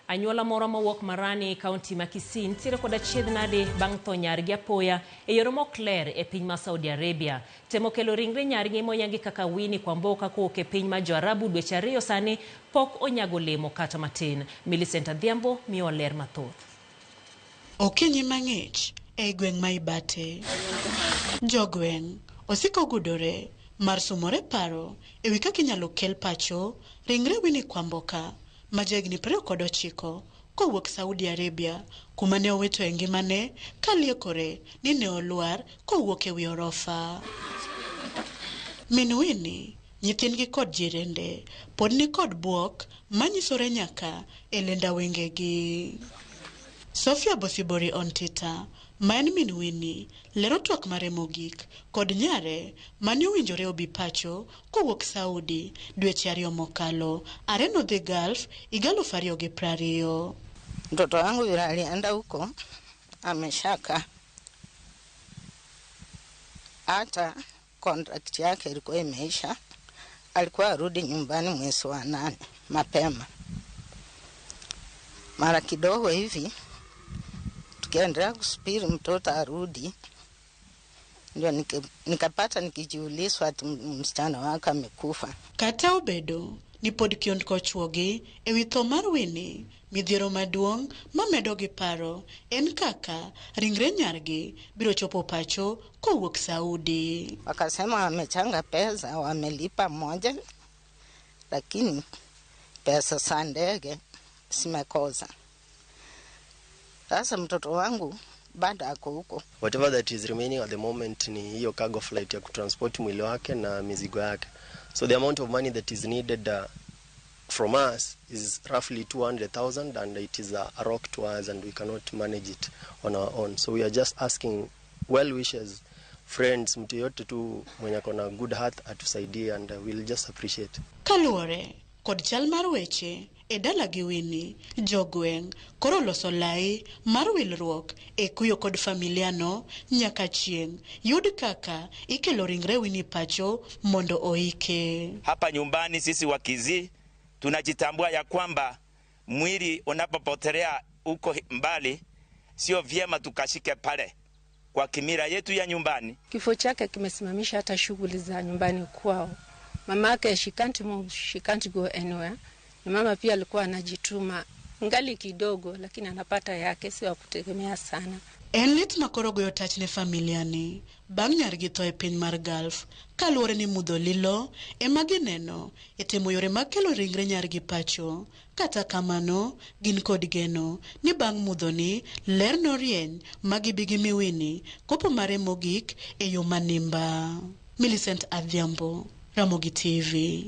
Anyuola moro mowuok Marani, kaunti ma Kisii nitiere kod achiedh nade bang' tho nyargi apoya e yore mok ler e piny ma Saudi Arabia. Temo kelo ringre nyargi moyangi kaka Winnie Kwamboka kowuok e piny ma Joarabu dweche ariyo sani pok onyago olemo kata matin. Millicent Adhiambo miyowa ler mathoth. Okinyi mang'ich ei gweng' ma Ibate, jogweng' osiko gudore mar sumore paro ewi kaka inyalo kel pacho ringre Winnie Kwamboka ma jahigni 29 kowuok Saudi Arabia kuma ne owitoe ngimane kaliekore ni ne olwar kowuok ewi orofa. Min Winnie, nyithindgi kod jirende pod nikod buok manyisore nyaka e lenda wengegi. Sophia Bosibori Ontita, ma en min Winnie, lero twak mare mogik kod nyare mane owinjore obi pacho kowuok Saudi dweche ariyo mokalo are nodhi Gulf higa 2020. Mtoto wangu yule alienda huko ameshaka, hata contract yake ilikuwa imeisha, alikuwa arudi nyumbani mwezi wa 8 mapema. Mara kidogo hivi tukiendelea kusubiri mtoto arudi, ndio nikapata nikijiulizwa ati msichana wake amekufa. Kata obedo ni pod kiondko chuogi ewi tho mar Winnie, midhiero maduong' mamedo gi paro en kaka ringre nyargi biro chopo pacho kowuok Saudi. Wakasema wamechanga pesa, wamelipa moja, lakini pesa za ndege zimekosa. Sasa mtoto wangu bado ako huko. Whatever that is remaining at the moment ni hiyo cargo flight ya kutransport mwili wake na mizigo yake. So the amount of money that is needed from us is roughly 200,000, and it is a rock to us and we cannot manage it on our own. So we are just asking well wishers, friends, mtu yote tu mwenye ako na good heart atusaidie, and we'll just appreciate. Kaluwore kod chal mar weche e dala gi Winnie, jogweng' koro loso lai mar wilruok e kuyo kod familiano nyaka chieng' yud kaka ikelo ringre Winnie pacho mondo oike. Hapa nyumbani sisi Wakisii tunajitambua ya kwamba mwili unapopotelea huko mbali, sio vyema tukashike pale kwa kimila yetu ya nyumbani. Kifo chake kimesimamisha hata shughuli za nyumbani kwao. Mama yake, she can't move, she can't go anywhere. Na mama pia alikuwa anajituma ngali kidogo, lakini anapata yake, sio ya kutegemea sana. En lit ma koro goyo tach ne familia ni bang' nyargi tho e piny mar Gulf kaluwore ni mudho lilo ema gineno e temo yore mag kelo ringre nyargi pacho. Kata kamano, gin kod geno ni bang' mudhoni ler norieny ma gibi gimi Winnie kopo mare mogik e yo manimba. Millicent Adhiambo, Ramogi TV.